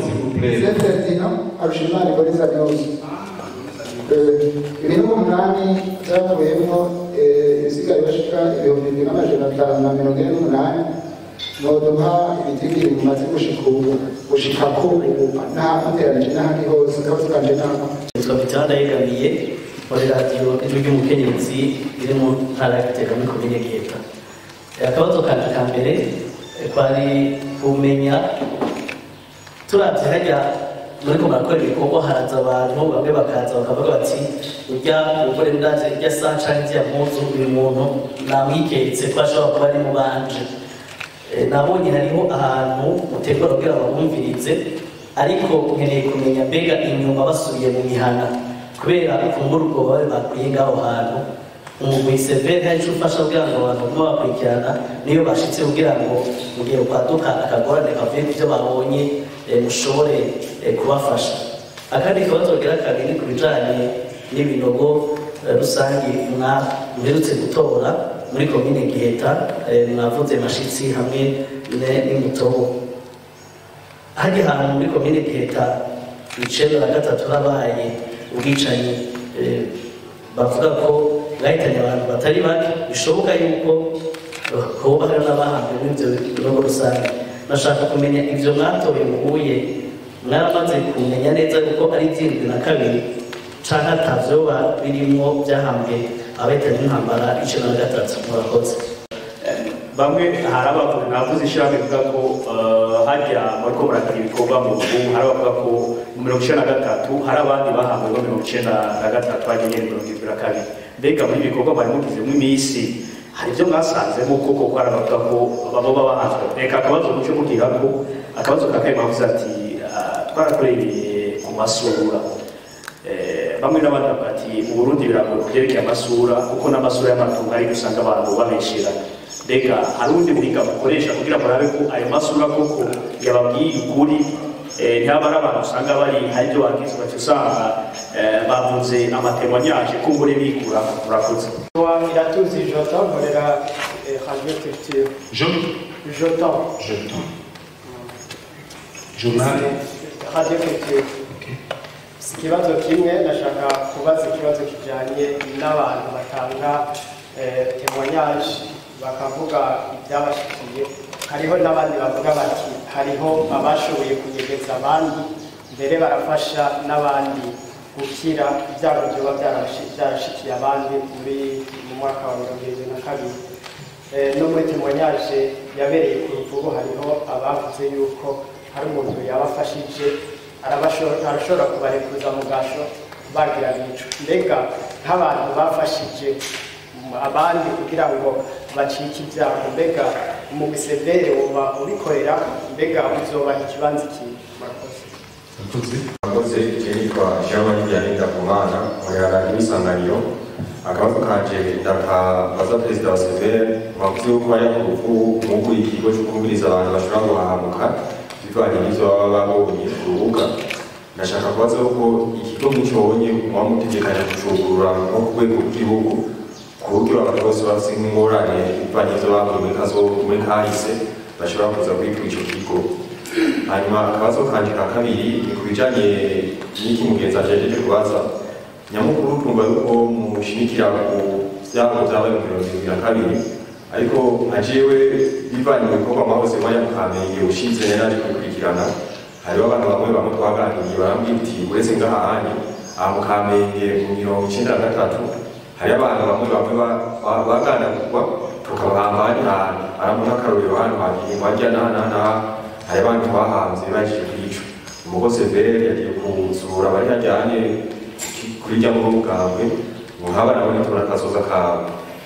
s'il vous plaît. C'est Ferdinand Harushimana, Boneza News. 2008 byavuyemo ibisigaye bashika 7548, mwoduha ibitigiri mumaze gushika ubu, gushika ko ubu nta muteranije n'ahandi hose? Akabazo kanje nako. Nitwa Mitanda Yegamiye, muri Radiyo Ijwi ry'Umukenyezi iri mu ntara ya Gitega, muri komine Giheta. Akabazo kanje ka mbere kwari kumenya, turavye harya muriko murakora ibikorwa, haraza abantu bamwe bakaza bakavuga bati: "Urya umugore ndaje irya saha canke ziriya mpuzu, uyu muntu namwiketse ko ashobora kuba ari mu banje." Nabonye hariho ahantu mutegura kugira ngo bumvirize, ariko nkeneye kumenya mbega inyuma basubiye mu mihana, kubera kumbura ubwo babe bakwiye ngaho hantu, umugwi CVR hari ico ufasha kugira ngo abantu bagume bakurikirana niyo bashitse, kugira ngo mu gihe kwaduka akagorane kavuye ku byo babonye, mushobore kubafasha. Akandi kabazo kagira kabiri ku bijanye n'ibinogo rusangi muherutse gutora muri komine Giheta, mwavuze Mashitsi hamwe n'Imutobo. Hari hantu muri komine Giheta 93 habaye ubwicanyi, bavuga ko bwahitanye abantu batari bake, bishoboka yuko hoba hari n'abahambwe muri ibyo binogo rusange. Nashaka kumenya ivyo mwatoye muhuye, mwaramaze kumenya neza yuko ari 72 canke atavyoba birimwo byahambwe abahitanye intambara 93? Murakoze. Bamwe hari abavuga, navuze ishyirahamwe rivuga ko hajya bariko baragira ibikorwa mu bukungu, hari abavuga ko mu 93 hari abandi bahambwe muri 93, hajya nyene 72. Mbega muri ibi bikorwa bari mugizemo iminsi, hari ibyo mwasanzemo koko ko hari abavuga ko baba bahanzwe? Reka akabazo muce mugira ko akabazo ka kabiri bavuze ati twarakoreye ku masura. Bamwe n'abandi bavuga ati mu Burundi biragoye ku byerekeye amasura, kuko n'amasura y'amatungo ari usanga abantu babeshera. Mbega hari ubundi buhinga bukoresha kugira murabe ko ayo masura koko yababwiye ukuri, ntihaba ari abantu usanga bari hari ibyo bagize, ugaca usanga bavuze ama témoignages kumbure bikura? Murakoze. Iratuzi Jotan, nkorera Radio Culture. Je Jotan. Jeton. Journal. Radio Culture. Si ikibazo kimwe, ndashaka kubaza ikibazo kijyanye n'abantu batanga témoignage, bakavuga ibyabashikiye. Hariho n'abandi bavuga bati hariho abashoboye kunyegeza abandi, mbere barafasha n'abandi gukira ibyago byoba byarashikiye abandi muri mu mwaka wa 72. No muri témoignage yabereye ku Ruvubu, hariho abavuze yuko hari umuntu yabafashije, arashobora kubarekuza mu gasho bagira bico. Mbega nk'abantu bafashije abandi kugira ngo bacike ibyago, mbega umugwi CVR woba ubikorera? Mbega uzobaha ikibanza ikintu? Murakoze. Murakoze. Murakoze. Je nitwa Jean Marie Vianney Ndakumana, nkorera Radiyo Isanganiro. Akabazo kanje ndakabaza perezida wa CVR. Mwavuze yuko bari ku rupfu nk'uko ikigo cyo kumviriza abantu bashobora guhahamuka bivanye n'ivyo baba babonye ku rubuga. Ndashaka kubaza yuko ikigo nk'icobonye muba mutegekanya kucugurura nko ku rwego rw'igihugu, ku buryo abantu bose bafise nk'ingorane bivanye n'ivyo babonye muri kahise bashobora kuza kwitwa ico kigo. Hanyuma akabazo kanje ka kabiri ni ku bijanye n'iki mugenzi ajejeje kubaza. Nyamukuru, twumva yuko mushimikira ku vyago vyabaye mu 72, ariko nka jewe bivanye mu bikorwa mwahoze mwanya mu Kamenge ushize nari naje kubikurikirana, hariho abantu bamwe bamwe twaganiriye barambwira uti uretse ngaha hanye aha mu Kamenge mu 93 hariho abantu bamwe bamwe bagandagurwa tukabahamba ahandi hantu. Arambona akarorero hano habiri wajya n'aha n'aha n'aha hari abantu bahanze bahejeje kwicwa. Umukozi CVR yagiye kuzura bari hajyanye kuri rya muri Mugambwe ngo nk'aba nabo tubona akazoza kawe.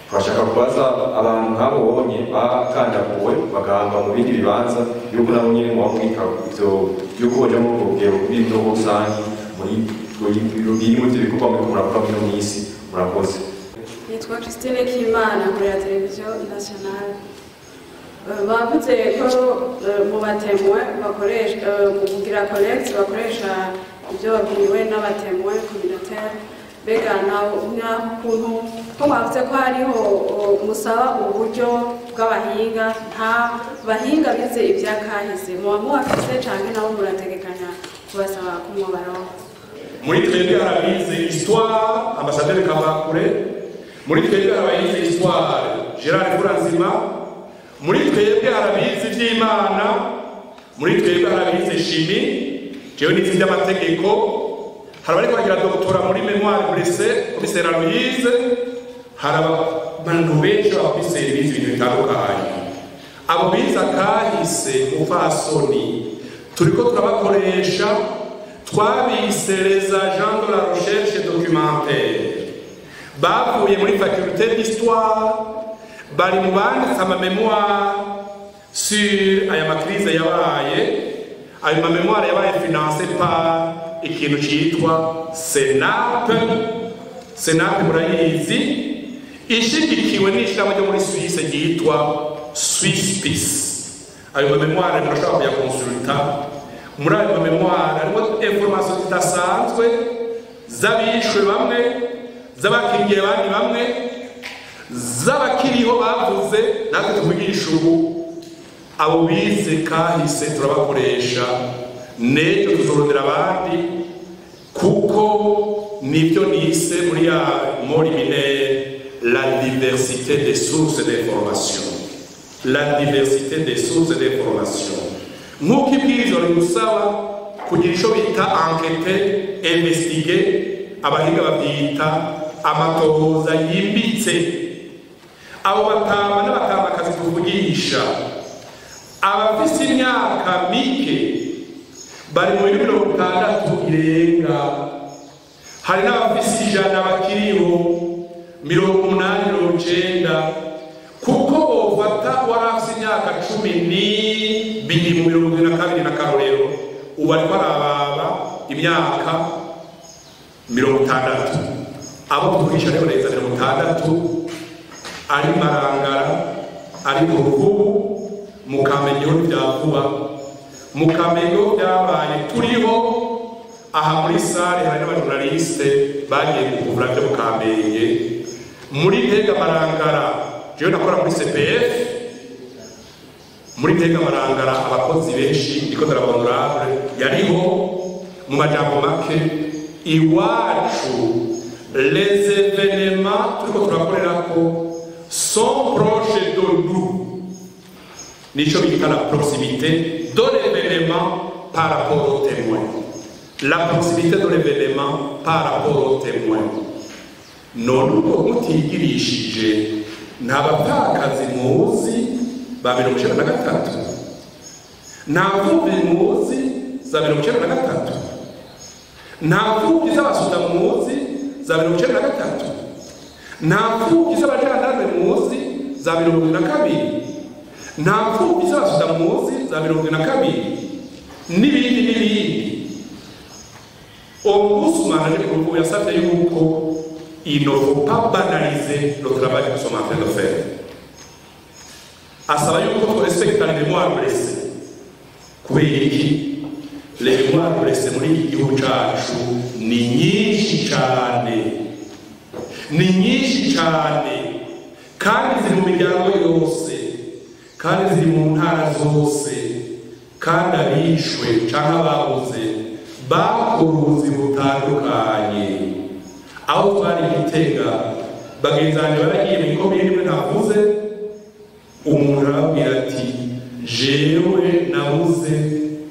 Turashaka kubaza abantu nk'abo bonye bakandaguwe bagahamba mu bindi bibanza, yuko nabo nyene muba mwita ivyo yuko boja muri ubwo rugero rw'ibinogo rusangi muri biri muri ivyo bikorwa muriko murakora muri ino minsi. Murakoze. Nitwa Christine Kimana, nkorera Televiziyo Nationale. Bavuze ko mu ba témoins bakoresha, mu kugira collecte bakoresha ibyo babwiwe n'aba témoins communautaires. Mbega nta kuntu ko bavuze ko hariho musaba uburyo bw'abahinga, nta bahinga bize ibyakahise muba mubafise, canke nabo murategekanya? Kubasaba ko mwobaronka. Muri twebwe hari abize histoire, ambasaderi Kavakure. Muri twebwe hari abize histoire, Gerard Furanzima. Muri twebwe hari abize iby'Imana. Muri twebwe hari abize chimie, jewe nize iby'amategeko. Hari abariko bagira doctorat muri mémoire blessée, commissaire Aloise. Hari abantu benshi b'abakomiseri bize ibintu bitandukanye. Abo bize akahise, mupfasoni, turiko turabakoresha. Twabise les agents de la recherche documentaire. Bavuye muri faculté d'histoire, bari mu banditse amamémoire sur aya macrises yabaye. Ayo mamémoire yabaye financé par ikintu citwa CENAP. CENAP murayizi, ishigikiwe n'ishirahamwe ryo muri Suisse ryitwa Swisspeace. Ayo mamémoire murashobora kuyakonsulta. Muri ayo mamémoire harimo information zidasanzwe z'abishwe bamwe, z'abakingiye abandi bamwe, z'abakiriho bavuze. Natwe tuvugisha ubu, abo bize kahise turabakoresha. N'ejo tuzorondera abandi, kuko nibyo nise muri ya mori minere, la diversité des sources d'information, la diversité des sources d'information. Nk'uko ibwirizwa rigusaba kugira ico bita enquête, investiguer, abahinga babyita amatohoza yimbitse. Abo batama n'abatamakazi tuvugisha, abafise imyaka mike bari muri 60 irenga. Hari n'abafise 100 bakiriho, 80, 90, kuko bofata warafise imyaka 12 mu 72 na karorero, ubu ariko arababa imyaka 60. Abo tuvugisha rero neza 60 ari Marangara, ari mu Ruvubu, mu Kamenge bya vuba. Mu Kamenge byabaye turiho aha muri salle, hari n'abajournaliste bagiye kuvura byo mu Kamenge. Muri Ntega Marangara, jewe nakora muri CPF muri Ntega Marangara, abakozi benshi ndiko honorable yariho. Mu majambo make, iwacu les événements turiko turakorerako sont proches de nous. Nico bita la proximité de l'événement par rapport au témoin, la proximité de l'événement par rapport au témoin. None ubwo mutigirishije, nta bapfakazi muzi ba 93? Nta mfuvyi muzi za 93? Nta mfuvyi z'abasoda muzi za 93? Nta mfuvyi z'abajandarume muzi za 72? Nta mfuvyi z'abasoda muzi za 72? N'ibindi n'ibindi. Ombudsman aje ku yasabye yuko il ne faut pas banaliser le travail que nous sommes en train de faire. Asaba yuko tworespecta les mémoires blessées. Kubera iki? Les mémoires blessées muri iki gihugu cacu ni nyinshi cane, ni nyinshi cane, kandi ziri mu miryango yose, kandi ziri mu ntara zose, kandi abishwe canke ababuze bakora ubuzi butandukanye. Aho twari Gitega, bagenzi banjye baragiye mu ikomine imwe ntavuze, umuntu arababwira ati: "Jewe nabuze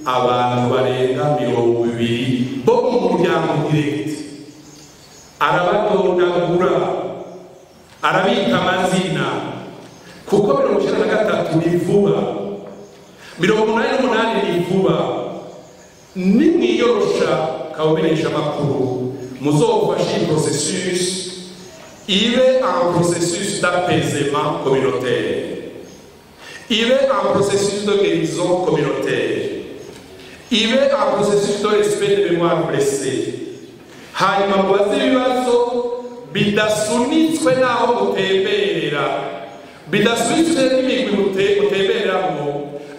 abantu barenga 20 bo mu muryango direct." Arabadondagura, arabita amazina, kuko 93 ni vuba, 88 ni vuba. Nimwiyorosha kawumenyesha amakuru, muzofashe iyi processus ibe un processus d'apaisement communautaire, ibe un processus de guérison communautaire, ibe un processus de respect des mémoires blessées. Hanyuma mubaze ibibazo bidasunitswe n'aho mutemberera, bidasunitswe n'imigwi mutembereramwo,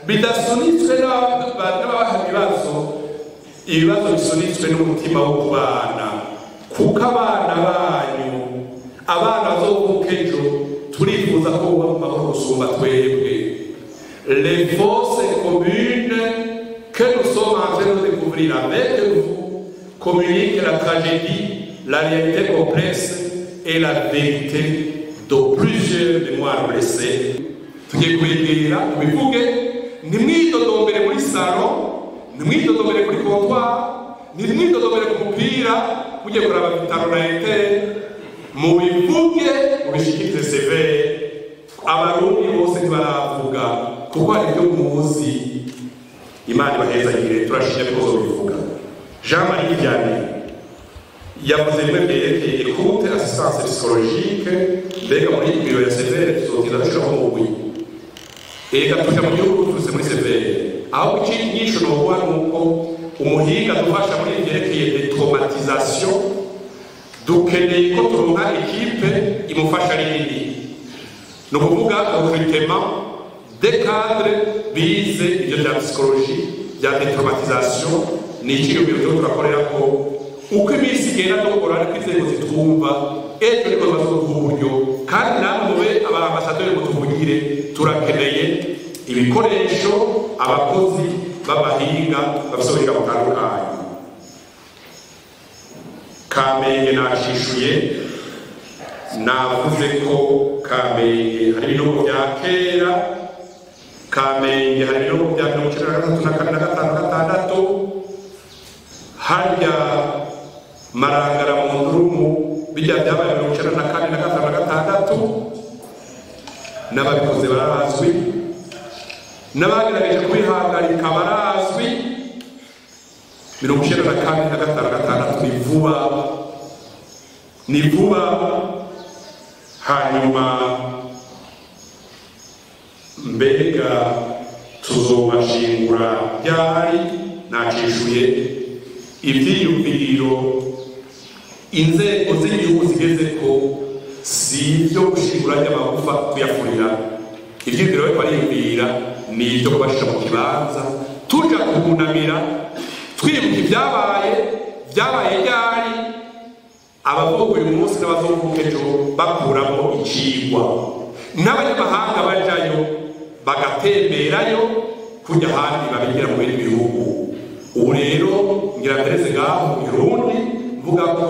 bidasunitswe n'ababaha ibibazo, ibibazo bisunitswe n'umutima wo kubana, kuko abana banyu, abana bazovuka ejo, turifuza ko buba mu mahoro gusumba twebwe. Les forces communes que nous sommes en train de découvrir. découvrir avec vous communique la tragédie, la réalité complexe et la vérité de plusieurs mémoires blessées. Tugiye kwegera tubivuge, ntimwidodombere muri salon, ntimwidodombere kuri comptoir, ntimwidodombere ku mupira, mugiye kuraba bitaro na inter, mubivuge mubishikirize severe. Abarundi bose ntibaravuga kuko hari ibyo muzi. Imana ibahezagire, turashimye ko bivuga. Jean Marie Vianney yavuze bimwe byerekeye écoute, assistance psychologique. Mbega muri biro ya severe tuzogenda dushiraho umugwi, ega tuja mu gihugu turutse muri severe. Aho icinyigisho novuga ni uko umuhinga dufasha muri byerekeye détraumatisation, dukeneye ko turonka équipe imufasha nini, ni ukuvuga recrutement des cadres bize ibyo bya psychologie, bya détraumatisation. Ni icyiyumviro turiko turakorera ko uko iminsi igenda dukora ariko inzego zitwumva, ejo niko bazoduha uburyo. Kandi namwe mube aba ambasaderi mutuvugire, turakeneye ibikoresho, abakozi b'abahinga bafise ubuhinga butandukanye. Kamenge nashishuye, navuze ko Kamenge hari ibinogo bya kera, Kamenge hari ibinogo bya 93 na 4 na 5 na 6, harya Marangara mu Ndurumu bijya byabaye 94 na 5 na 6, n'ababikoze barazwi, n'abagerageje kubihagarika barazwi. 94 na 5 na 6 ni vuba, ni vuba. Hanyuma mbega tuzobashingura ryari? Nacishuye ivyiyumviro inzego z'igihugu zigeze ko si ibyo gushingura ry'amagufa kuyafurira. Ivyiyumviro bariko bariyumvira ni ibyo kubashira mu kibanza, tuja kubunamira, twibuka ibyabaye, byabaye ryari, abavuka uyu munsi n'abazovuka ejo bakuramo icigwa, n'abanyamahanga bajayo bagatemberayo kujya ahandi babigira mu bindi bihugu. Ubu rero ngira mpereze ngaho mu Kirundi mvuga ko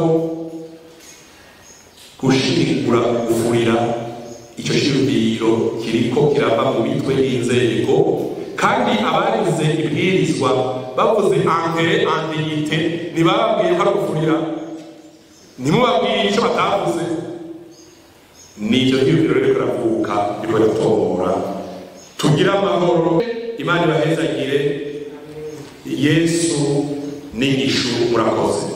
gushingura gufurira icyo shingiro kiriko kirava mu mitwe y'inzego, kandi abarize ibwirizwa bavuze enterrer en dignité ntibababwiye ko ari ugufurira, ntimubabwiye icyo batavuze. Nicyo ryiyumviro rero riravuka riko riratomora. Tugire amahoro, Imana ibahezagire. Yesu ni inyishu. Murakoze.